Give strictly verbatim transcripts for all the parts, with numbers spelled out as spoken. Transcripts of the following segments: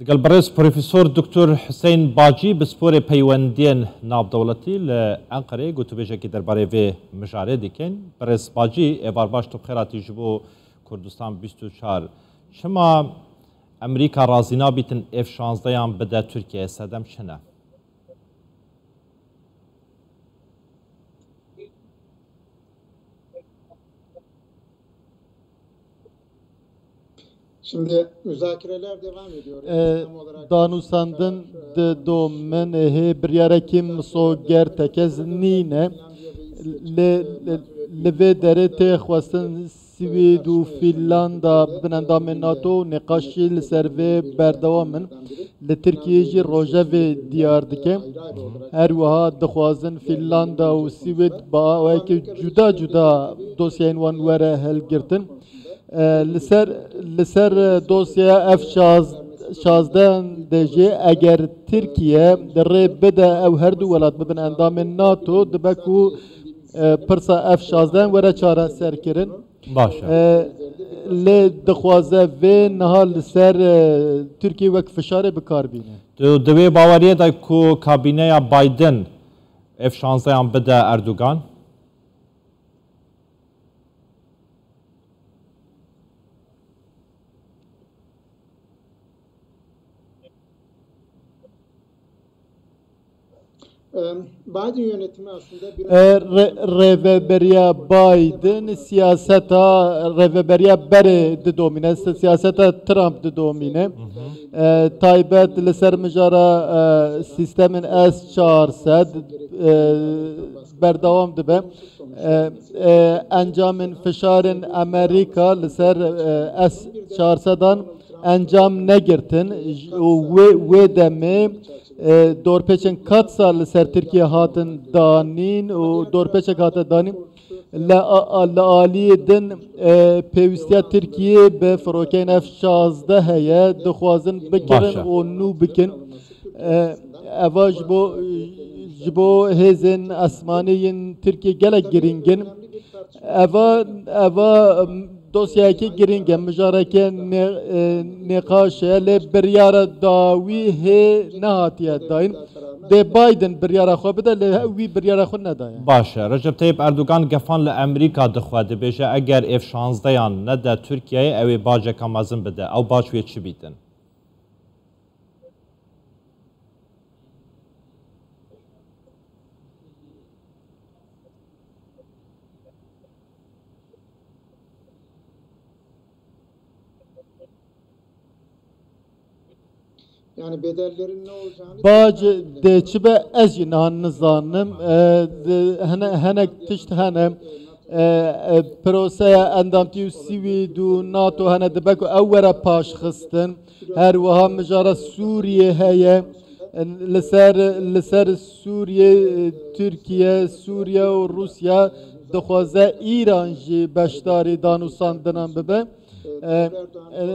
Digel birêz Profesor Doktor Hüseyin Bacî, pisporê peywendiyên navdewletî li Enqereyê, gotûbêjekî derbarê vê mijarê dikin. Birêz Bacî, êvar baş, tu bi xêr hatî ji bo Kurdistan bîst û çar. Çima Amerîka razî nabîtin F şanzdeyan bide Tirkiyeyê, sedem çi ne? Şimdi müzakereler devam ediyor. E, Tam olarak danûsandin didomin, hê biryarekî misoger tekez nîne. Li, li, li vê derê tê xwestin Swêd û Fînlanda bibin endamên nato û nîqaş jî li ser vê berdewam in. Li Tirkiyeyê jî rojevê diyar dike. Her wiha dixwazin Fînlanda û Swêd bi awayekî cuda cuda dosyayên wan were hilgirtin. E, li ser, li ser, e, dosyaya F şazdeh de jî eger Tirkiye rê bide ew her du welat bibin endamên nato, dibe ku, e, pirsa F şazdeh were çareserkirin. Baş e. E, lê dixwaze vê niha li ser, e, Tirkiye wek fişarê bi kar bîne. Tu di wê baweriyê de ku kabîneya Biden F şanzdeyan bide Erdogan? Em, Biden yönetimi aslında biraz E, re-, rêveberiya Biden siyaseta, rêveberiya berê didomîne, si-, siyaseta Trump didomîne. E, taybet li ser mijara, e, sîstemên S çar sed, e, berdewam dibe. E, e, encamên fişarên Amerîka li ser, e, S çar sedan encam negirtin û wê, wê demê, e, dorpêçên katsa li ser Tirkiye hatin danîn û dorpêçek hate danîn. Li a-, a-, li aliyê din, e, pêwîstiya Tirkiyê bi firokeyên F şazdeh heye, dixwazin bikirin Baş e. û nû bikin. E, eva ji bo, ji bo hêzên esmanî yên Tirkiyê gelek girîng in. Eva, eva, em, dosyayekî girîng e, mijareke nê-, e, nêqaş e, lê biryara dawî hê nehatiye dayîn. Dê Biden biryara xwe bide, lê wî biryara xwe nedaye. Baş e. Recep Tayyip Erdogan gefan li Amerîka dixwe, dibêje eger F şanzdeyan nede Tirkiyeyê, ew ê baceka mezin bide. Ew bac wê çi bîtin? Yani bedellerin ne olacağını Bac dê çi be, ez jî niha nizanim. E, de-, hene-, henek tişt hene. E, e, proseya endamtî û Swêd û nato hene, dibe ku ew were paşxistin. Her wiha mijara Sûriyê heye. Li ser, li ser Sûriyê, Tirkiye, Sûriye û Rûsya dixwaze Îran jî beşdarî danûsandinan bibe. E, e,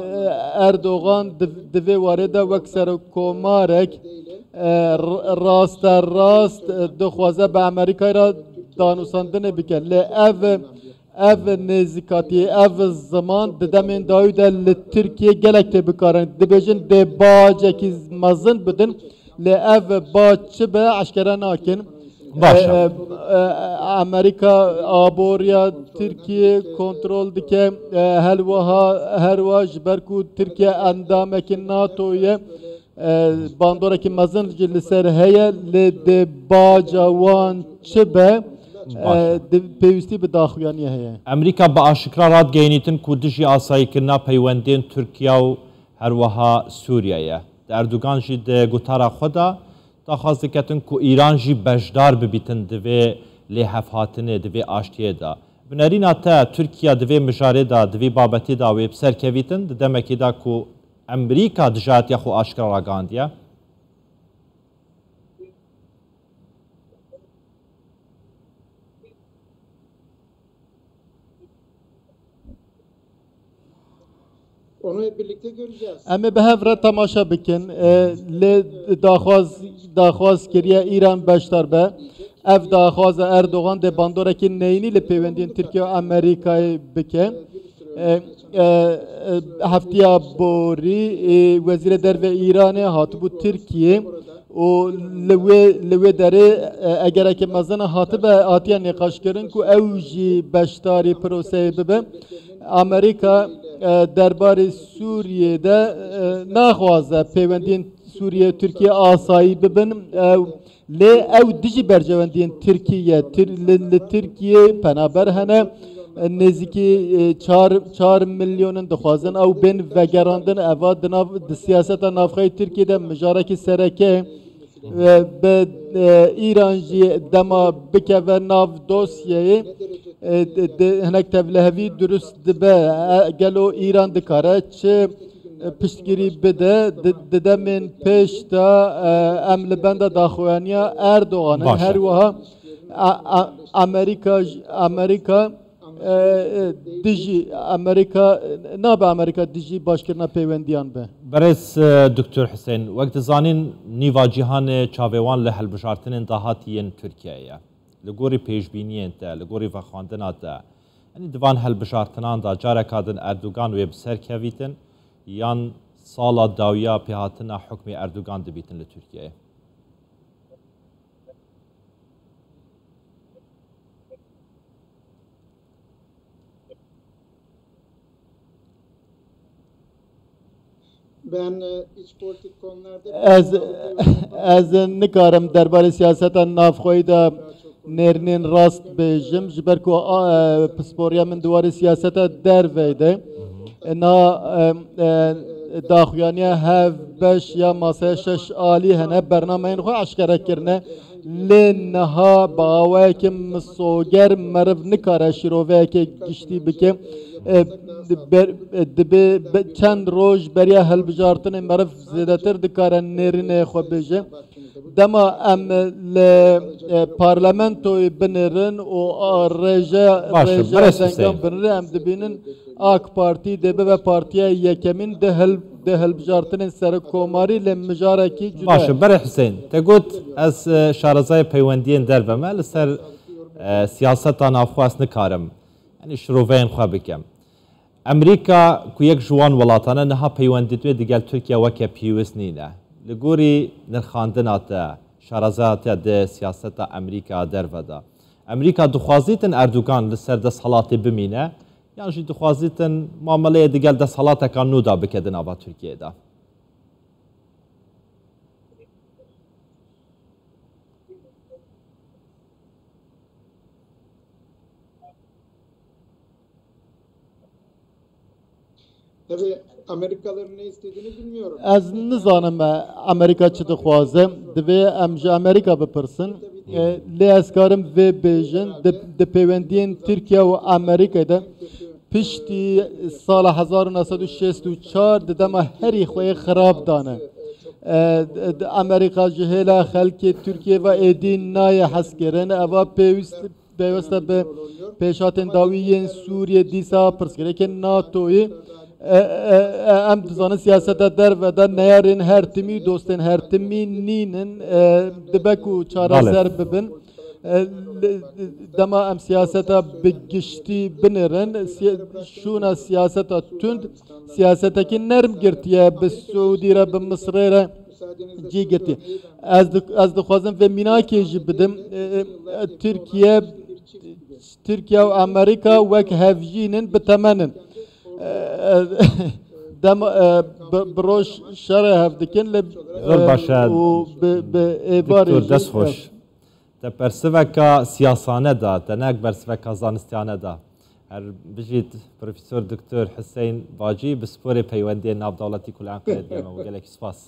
Erdogan di, di vê warê de wek serokkomarek, e, r-, rasterast, e, dixwaze bi Amerîkayê re danûsandinê bike. Lê ev Ev nêzîkatiyê, ev ziman di demên dawî de li Tirkiyê gelek tê bikarin. Dibêjin dê bacekî mezin bidin, lê ev bac çi be eşkere nakin. Baş e. E, e, Amerîka aboriya Tirkiyê kontrol dike. E, helweha, herwa ji ber ku Tirkiye endamekî nato ye, e, bandorekî mezin jî li ser heye, lê dê baca wan çi be, Baş e. e, di-, pêwîstî bi daxuyaniyê heye. Amerîka bi aşikra radgehînîtin ku dijî asayîkirina peywendiyên Tirkiye û herweha Sûriye ye. Di Erdogan jî di gotara xwe de daxwaz diketin ku Îran jî beşdar bibîtin di vê lêhevhatinê, di vê aştiyê de. Bi nerîna te Tirkiye di vê mijarê de, di vê babetê de wê bi ser kevîtin, di demekê de ku Amerîka dijatiya xwe aşkera ragihandiye? Onu hep birlikte göreceğiz. Em ê bi hev re temaşe bikin. E, lê daxwaz, daxwaz kiriye Îran beşdar be. Ev daxwaza Erdogan dê bandorekî neyînî li pêwendiyên Tirkiye û Amerîkayê bike. E, E, e, heftiya borî, e, Wezîrê Derve Îranê hatibû Tirkiyê û li wê, li wê derê, e, egereke mezin hatibe, hatiye nîqaşkirin ku ew jî beşdarî proseyê bibe. Amerîka, e, derbarê Sûriyê de, e, naxwaze peywendiyên Sûriye û Tirkiye asayî bibin. Ew Lê ew dijî berjewendiyên Tirkî ye. Tir-, li, li Tirkiyê penaber hene. Nêzîkî, e, çar, çar milyonin dixwazin ew bên vegerandin. Eva di nav, di siyaseta navxweyê Tirkiyê de mijarekî sereke ye. E, bi, e, Îran jî dema bikeve nav dosyeyê, e, di, di, hinek tevlihevî dirust dibe. E, gelo Îran dikare çi piştgirî bide, di, di demên pêş de, e, em li benda daxuyaniya Erdogan in. Baş e. Her wiha a, a, Amerîka, Amerîka, e, e, dijî Amerîka, e, nabe Amerîka dijî başkirina peywendiyan be. Berêz, e, Doktor Husên, wek dizanîn nîva cîhanê çavê wan li hilbijartinên dahatî yên Tirkiyeyê ye. Li gorî pêşbîniyên te, li gorî vexwendina te, yanî di van hilbijartinan de careka din Erdogan wê bi ser kevîtin, yan sala dawiya pêhatina hukmê Erdogan dibîtin li Tirkiyeyê? Ben, e, iç politik konularda Ez, ez nikarim derbarê siyaseta navxweyî de nêrînên rast bêjim, ji ber ku, a, e, pisporiya min di warê siyaseta derve de. Na, e, e, daxuyaniya hevbeş ya masaya şeş alî hene, bernameyên xwe eşkere kirine. Lê niha bi awayeke misoger meriv nikare şîroveyeke giştî bike. E, ber-, e, dibe be-, çend roj beriya hilbijartinê meriv zêdetir dikare nêrînê xwe bêje. Dema em li, e, parlamentoyê binêrin û a rêje, Baş e, rêje berêz dengan Huseyîn. Binêrin, em dibînin AK Partî dê bibe partiya yekemîn di hil-, di hilbijartinên serokkomarî li mijarekî cuda Baş e, ye. Berê Huseyîn, te got ez, e, şarezayê peywendiyên derve me li ser, e, siyaseta navxwe ez nikarim, yanî şiroveyên xwe bikim. Amerîka ku yek ji wan welatan e, niha peywendiyên wê digel Tirkiye weke pêwist nîne. Li gorî nirxandina te, şarezaya te di siyaseta Amerîka derve de, Amerîka dixwazîtin Erdogan li ser desthilatê bimîne, yan jî dixwazîtin mameleyê digel desthilateka nû de bike di nava Tirkiyeyê de? Tabii Amerikalıların ne istediğini bilmiyorum. Ez nizanim, e, Amerîka çi dixwaze. Divê em ji Amerîka bipirsin. E, lê ez karim vê bêjin, di, di pêwendiyên Tirkiye û Amerîkayê de piştî sala hezar û neh sed û şêst û çar di dema herî xwe yê xirab dane. E, di, di Amerîka ji hêla xelkê Tirkiye ve êdî nayê hezkirin. Eva pêwîst Pêweste bi pêşhatên dawî yên Sûriyê dîsa pirsgirêkên NATOyê, e, e, e, em dizanin siyaseta derve de neyarên her timî, dostên her timî nînin, e, dibe ku çareser Belê. Bibin. E, li-, dema em siyaseta bi giştî binêrin, siya-, şûna siyaseta tund, siyasetekî nerm girtiye bi Siûdî re, bi Misirê re, cî girtî. Ez di-, ez dixwazim vê mînakê jî bidim. E, e, Tirkiye, Tirkiye û Amerîka wek hevjîn in, bi temen in. E, e, dem, e, bi, bi roj şerê hev dikin, li, Zor e, baş e, û bi, bi êvarê Doktor, jî, dest xweş. E, Te persiveka siyasane da, te ne persiveka zanistiyane da. Her bijît Profesor Doktor Hüseyin Bacî bi sporê peywendiyê navdewletî ku li Enqerê digel me bû. Gelekî spas.